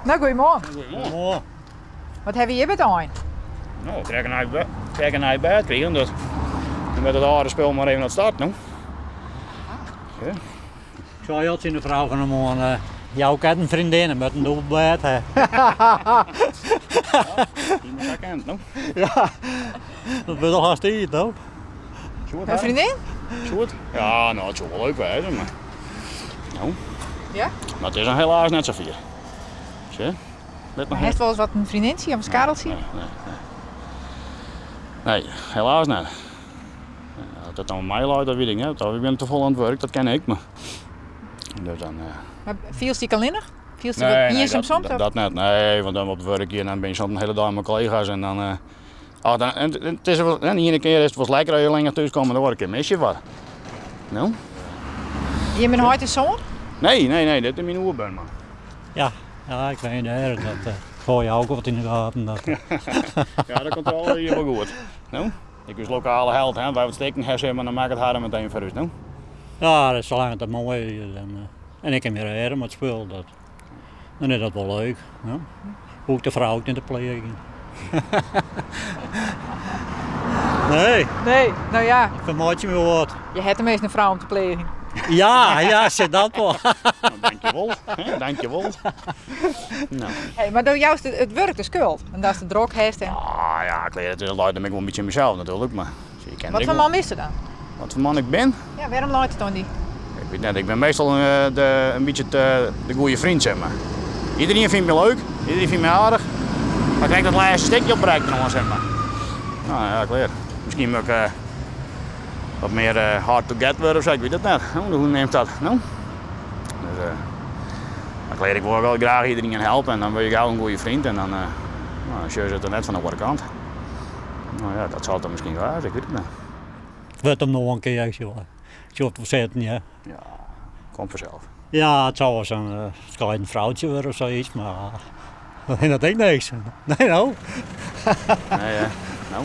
No, goeiemoarn. Goeiemoarn. Wat hawwe we hjir by de ein? No, krekt in nij, krekt in nij bêd krigen, dus dan moat it âlde spul mar even oan it start, no. Ja. Ik sei al tsjin de frou fan 'e moarn, eh, jou ik in freondinne met in dûbel bêd hè. Die moet ik kent, no. Ja, dat wurdt al hast tiid, no. Een vriendin? Soe it? Ja, no, it soe wol leuk wêze, mar... No. Ja? Mar it is noch helaas net safier. Sjoch. Lit mar. Hast wolris wat in freondintsje of in skarreltsje? Nee, nee, nee. Nee, helaas net. As dat oan my leit, dat wit ik net. Of ik bin te folle oan it wurk, dat kin ek, mar... Dus dan... Mar fielst dy allinnich? Fielst dy wat iensum soms? Dat net, nee, want dan op it wurk gean, dan bin je soms in hiele dei mei kollega's en dan... Oh, dan, en, it is wel, de iene kear is it wolris lekker as je allinnich thús komme, de oare kear mis je wat. No? Jim binne heit en soan? Nee, nee, nee, dit is myn oerbuorman. Ja, ja, ik wenje dêr. Dat uh, gooi je ook wat yn de gaten. Dat. Ja, de controle is wel goed. No? Ik is lokale held, hè. Wy wat stikken ha, maar dan makket har meteen foar ús, no? Ja, dat zolang het moai is. En, uh, en ik kin my rêde mei it spul. Dat, dan is dat wol leuk. Ja. Hoech ik de frou ek net te pleagjen. Nee. Nee, no ja. Ik fermeitsje my wol wat. Je hat teminsten in frou om te pleagjen. Ja, ja, sit dat wol. Nou, dankjewol. Dankjewol. No. Hey, mar do joust it wurk de skuld. En datst it drok hast. En... Ah, ja, klear, it leit him ek wol in bytsje oan mysels natuerlik. Mar Wat foar man bisto dan? Wat foar man ik bin? Ja, wêrom leit it oan dy? Ik wit net, ik bin meastal de, in bytsje de goede vriend, zeg maar. Iedereen fynt my leuk, iedereen fynt my aardich. Mar krekt dat lêste stikje ûntbrekt der oan, zeg maar. No ja, klear. Miskien moat ik uh, wat mear uh, hard to get wurde of sa, ik wit it net. Hoe neamt dat? No? Dus, uh, mar klear, ik wol wol graach iedereen helpe en dan wurd je gau in goede vriend en dan, uh, no, dan sjogge se it der net fan de oare kant. No ja, dat sil it dan miskien wêze, ik wit it net. Wurdt him noch in kear, ik sjoch it wol sitten, ja. Ja, komt fansels. Ja, it sil wol sa'n uh, skeiden froutsje wurde of sayts, mar dat is dat ek niks. Nee, no. Nee, hè? No.